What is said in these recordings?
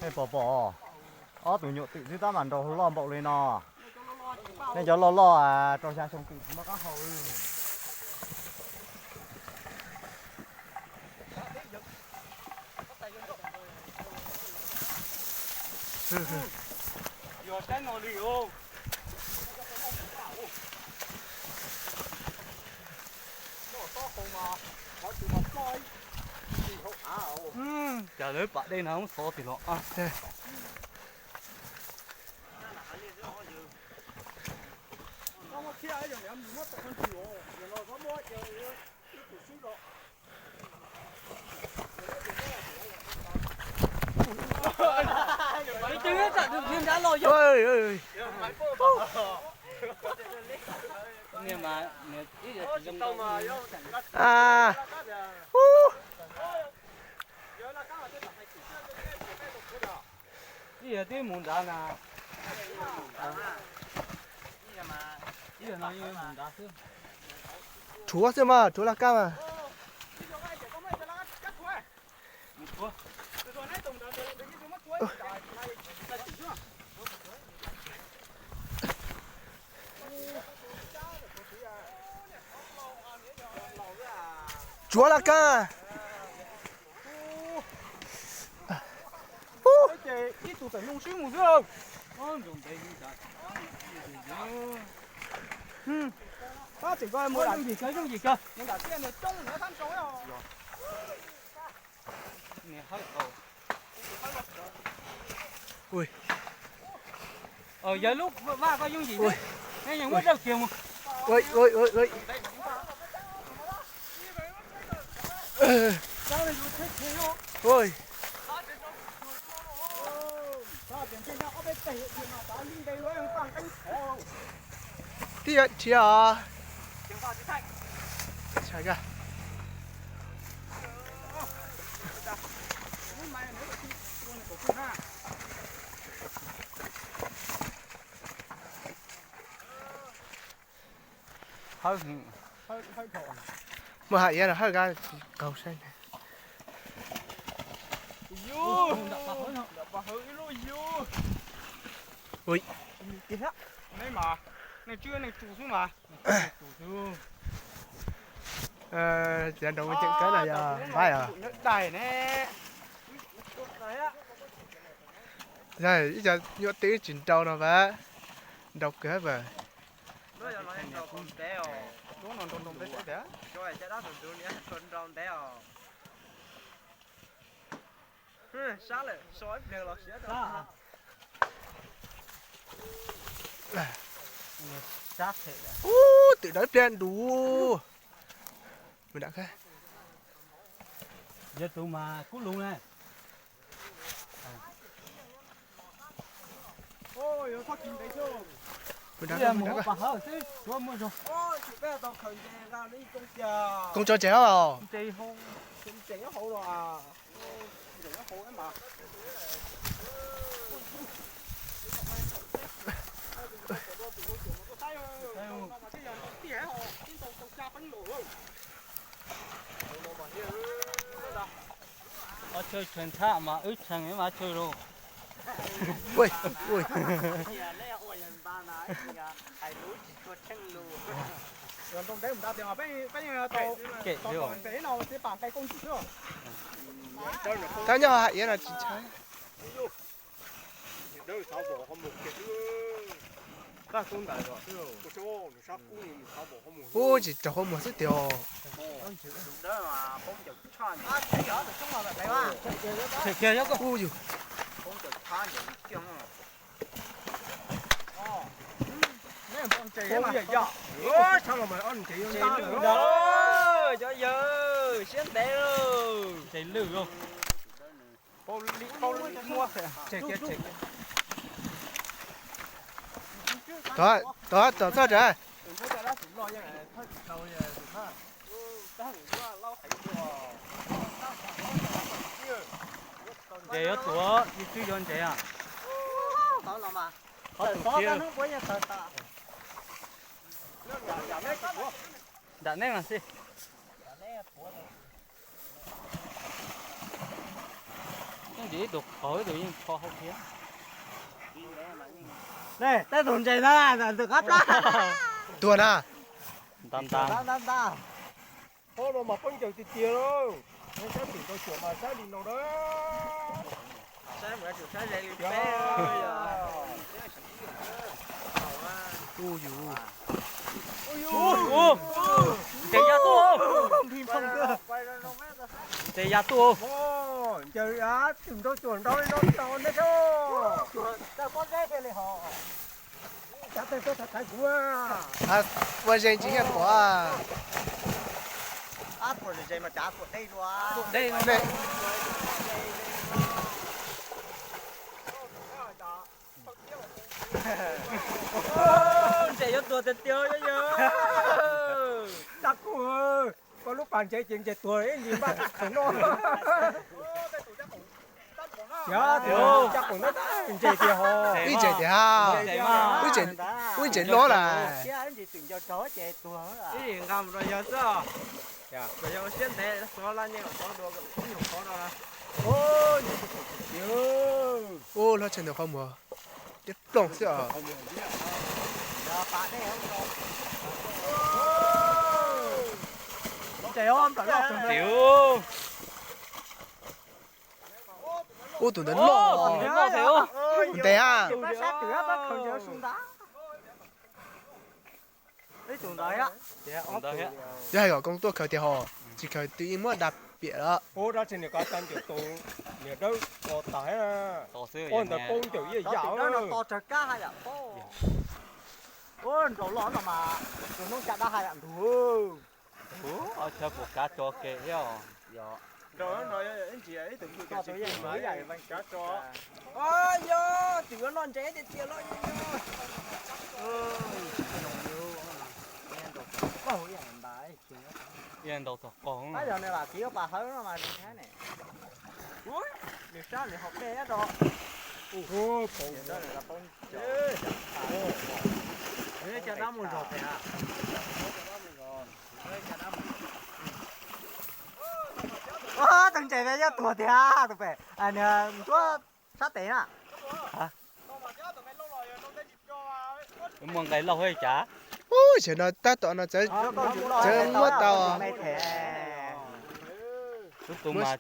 Nej pom pom, ob tug nyuam twm twb tab mas nraug loj npaum li no. Nej cov loj loj rau xya xyoo twm tsis muaj qab hau. Yog saib no li os. Cas lawv pam dej no muab xov tim los. Ib yam twb mus nrad na. Ib yam no yeej mus nrad xwb. Rhuav xwb mas, rhuav laj kab mas. Rhuav laj kab. Ib tug tawm nyooj swb mus xwb. Yog lub vaj koj yooj yim, nej yeej muab dawj kiag mus. Tib yam thiab os. Muaj haj iab los hawj kab tsis qaug saib. Cov nraug ceem kawg no yog npab os. Ib co nyuam twm tsis nrau no mas nrau kawg mas. Ub, twm dawb pliag nrud. Yog tus mas kub lug ne. Koob tso tseg os. Ob chaw tshee thaj mas wb tshee mas chaw lauj. Tab nyob haj iab no tsis ntshai. Ub, tsis raug qhov muag xwb tiag. Ub yus. Cov yawg siab ntev lauj. Ntses lwj lauj. Tod, tod, txog tod. Ntses yuav tuag, yus twb yuav ntses a. Qhov tus kiag. Nram nej mas xij. Ces ib tug qhov ib tug yeej kho hauv thiab. Ne, tej tus ntses na, tus qab plab. Tuag na. Nta nta. Nta nta. Ob no mas poob ncaws tiag tiag lauj. Saib tim ntau cuam mas saib li no na. Saib mus tsum saib ze li peb. Ntses ya tuaj. Ntses ya tuaj. Ncaws tim ntau cuam nrau li no thiab nej. Ua zeeg tsis yeej pom. Ntses yuav tuag tiag tiag yog. Koj lub pas ntses ces ntses tuag ib ntsis npaj khaws noj. Yog, caj qus ntses tiag ho. Ib ntses tiag. Ib ntses no lawm. Ib ntsis twm ncaws raug ces tuag. Ib nqa mus rau yawg xwb. Kom yawg ua siab ntev xuav laj nyeej kom tau dua ib nyuag qhov no. Ub, lub tshaj ntawm qhov muag deb ploog xwb os. Ub, tus ntawd loj. Tus ntawd ha. Yog hais kom koob tuaj khaws tiag ho, tsis khaws twb yeej muab da piam lawm. Ub, dab tsi nws kov tau ncaws tus niag dawb to tas. Ub, ntawd poob ncaws ib yam. Ub, nraum loj no mas tus noob ca dab hais lam ntug. Ub, chaw puas kav tso kev thiab os. Nraum no ib ntsis ib tug kav tso. Yog, twb yuav noj ntses tiag tiag los yog. Ib ntaus txog qos. Yog nws lam kiv pas hawb no mas zoo thiab ne. Nws sab nws haus dej rau. Cov dab mus zog pem. Tus ntses yog tuag tiag tus pem. Nws nruab sab tes na. Muaj nqe lauj cas. Ub, tam no tab tom no txawv muab tau. Tus tus mas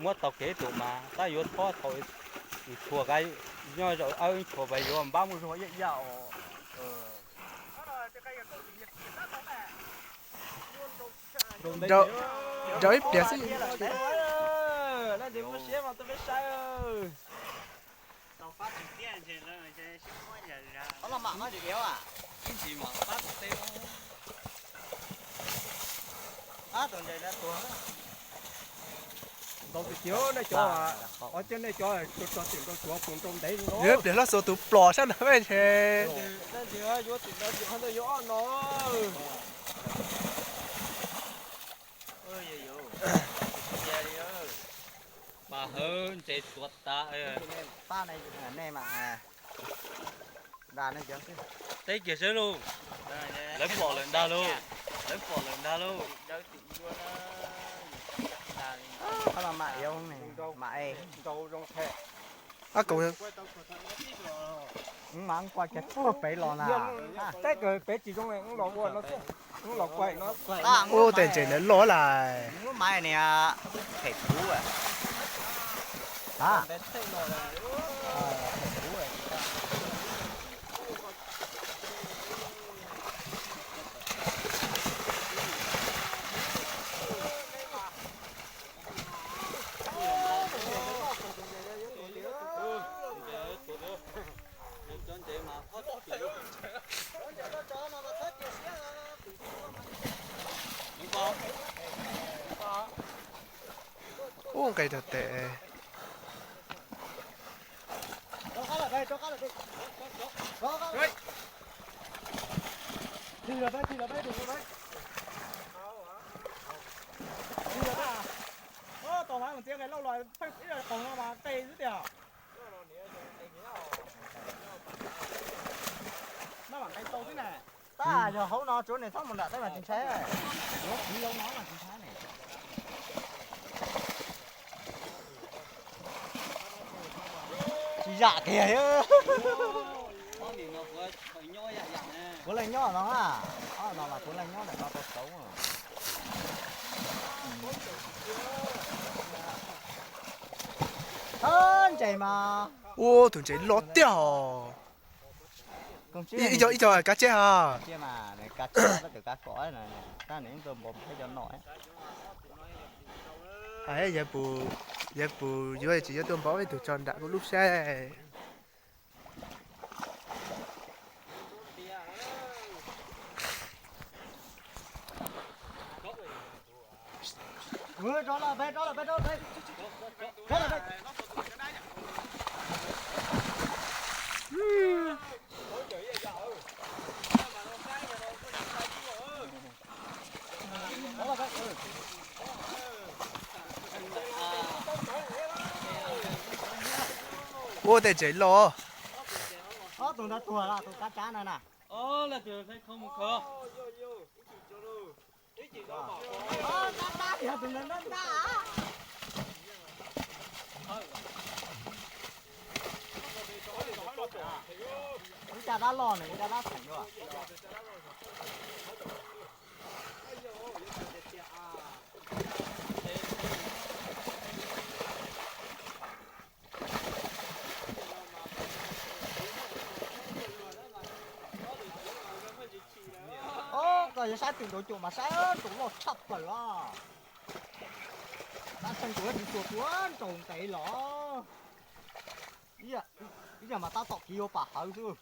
muab tau kev tus mas tab yuav thob tau. Tus tshuav nyob zaum awb tshuav pes yuav npab muaj zog ib yam os. Nraum ib pliag xwb. Ntaus tiag tiag nej cov, o, cov nej cov tso tim nrau cuav tus nrau ntev. Pliag hlob xuas tus plos sab nrag ntshe. Yuav tim nrau cuav yuav ob no. Pas hawb ntses tuav tas. Teb kiag seb lauj. Lawv pom lawm ntag lauj. Lawv pom lawm ntag lauj. Ab, koom, mas kua cas tuag pem los na. Teb kawg pem tsis zoo, los ua no xwb. Ub, tej ntses ntawd loj lawm. Ub, nqis tag tes. Tos mas mus txiav nqe lauj los pheej ib qos no mas nqe xwb tiag. Maj mam nqe tau xwb na. Tab yog hauv no tsuav nws txhob mus nram tej mas tsis ntshai. Yuav kiv hauv no mas tsis ntshai ne. Yam kiag. Puav leej nyob no na. Ob no mas puav leej nyob ntawm no tau kauv. Thab ntses mas. Ua tus ntses loj tiag os. Ib co kav tseb ha. Yog puas yuav tsis yuav tuaj npau ib tug tso nram kuv lub saib. Ua tej ntses loj. Ob tug ntawd tuag los tus kav tsav no na. Ib caj dab loj na, ib caj dab txheem dua. Koj yuav saib twm nraud cuam mas saib nraud loj tshaj plaws os. Tab sis kuv tsis tshua tuav nraum ntev los. Ib yam mas tab tom kiv ua pam hawv xwb.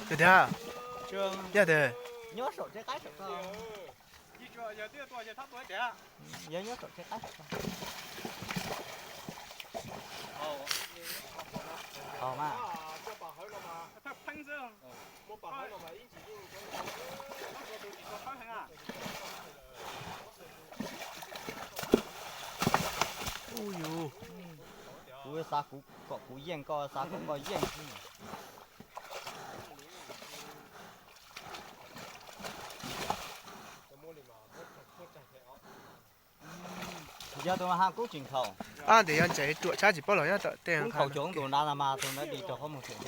Yog tiag, yog tiag. Nyob saum tsev qaib saum ko. Yog nyob saum tsev qaib saum ko. Haus mas. Ub yus, kuv xav kom kuv yeej, koj xav kom koj yeej xwb. Yog tus ha kub tsis nkhaus. Ab, ntes yog ntses ruam tshab tsis paub los nyob tom tej. Kub nkhaus cov tus nrad mas tus nrad dim rau qhov muag xwb.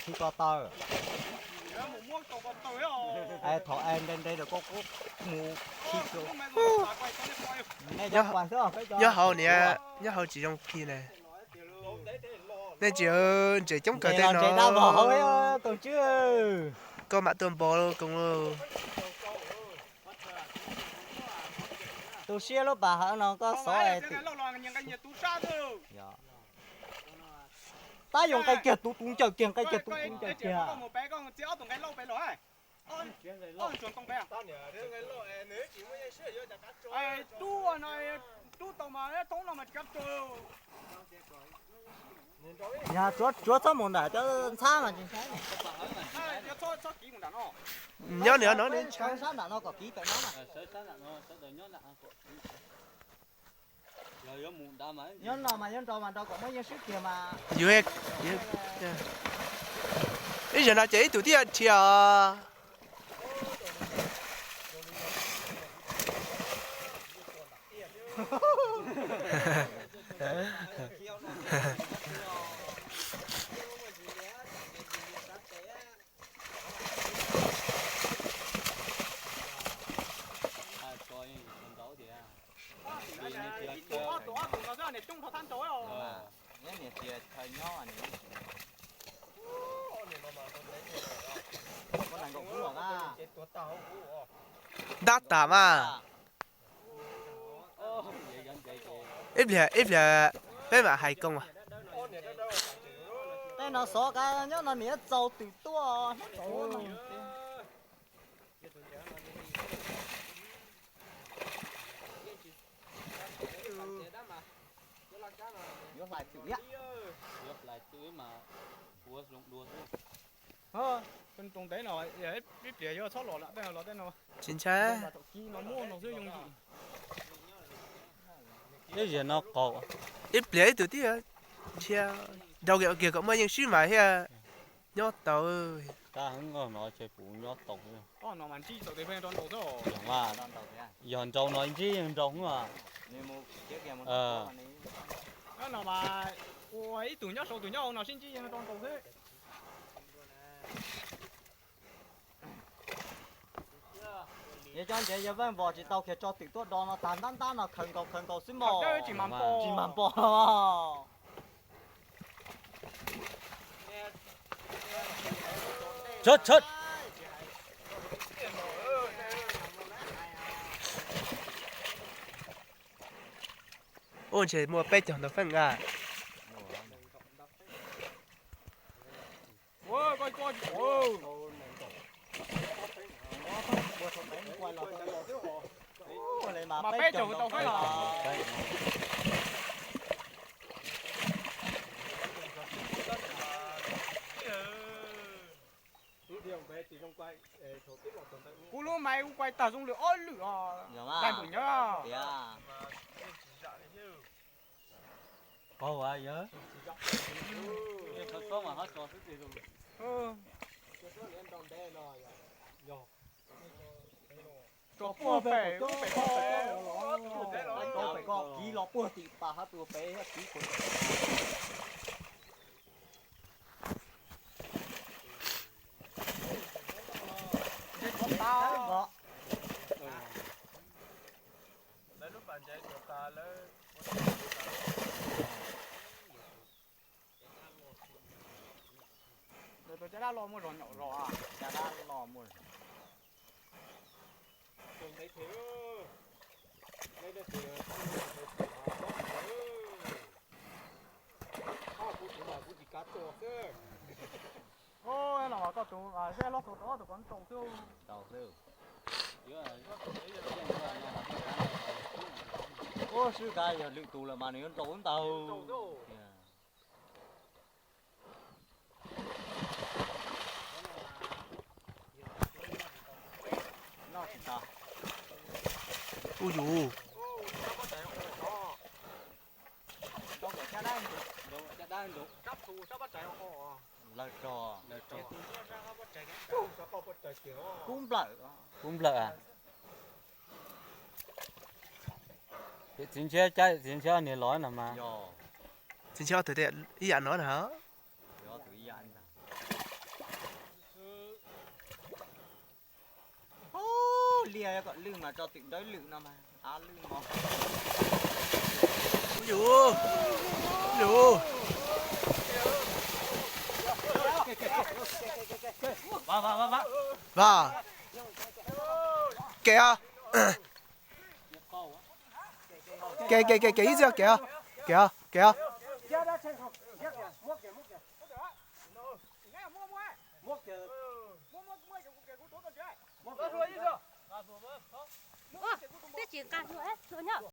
Khi ko taw. Thaum nte nte rau koj mus khi rau. Nej cov pas xwb, peb cov nyob hauv niam, nyob hauv tsis zoo khi na. Nej tsis, ntses coob kawg tej no. Ntses dab vog hauv, tus tswb. Koj mam tuaj npog koom. Tus siab lub pas hawv no koj xov. Tab yuav nqe kiag tus tus ncaws kiag, nqe kiag tus tus ncaws kiag. Yog tsuav txhob mus nram cov ntxhab mas tsis ntshai. Nyob nram no, sab nram no kom kiv pem no. Nyob no mas nyob nrau mas nrau kom muaj yeej swb kiag mas. Ib zaug no ces ib tug tib yam dhia os. Ntab tas mas. Ib pliag, ib pliag peb mam hais koob. Tej no xov kav nyob no niam txaus twm tuaj. Tsis ntshai. Ib pliag ib tug tib, dhia nrau kiag kom muaj yeej swb mas thiaj Nyob tau. Tab heev no ces kuv nyob tau. Yog nrau no ntsib nrau no. Nyob no mas ua ib tug nyob saud tus nyob hauv no sib ntsib yeej nrau nraus xwb. Yog cov ntsev yog Vaj Vos tsis tau kiag tso twm tuaj do no tag ntab ntab no khaws nkaus khaws nkaus xwb mog. Tsis mag npo. Ua ntshe muaj peb caug ntau feem nqa. Mas peb caug tau feem los. Kuv lub maiv kuv kuaib tag zoo lwm ob lwm os. Dai npum nyob. Paug yawg. Tso puag pem, puag pem ko, kiv los puag tim pas hab tus pem kiv puag. Lawv lub pas ntsev tuag tas lawv. Lawv tus caj dab los muaj zog nyom zog. Caj dab los muaj zog. Koj tus zeb hlob tau ob tug ko nrau xwb. Ua swb kav yog lwm tus lawm mas nws yuav nrau ntau. Kuj yus. Lawv rog. Kub nplawm. Kub nplawm a. Txiv ntshiab cab txiv ntshiab niag los no mas. Txiv ntshiab ob tug ib yam no na. Liaj kom lwj mas tso twm nrawb lwm no mas av lwj no. Yus, yus. Vam, kev os. Kev, kev, kev, kev ib txhia kev os. Kev os, kev os. Twb tsis nqa hlua, hlua nyob.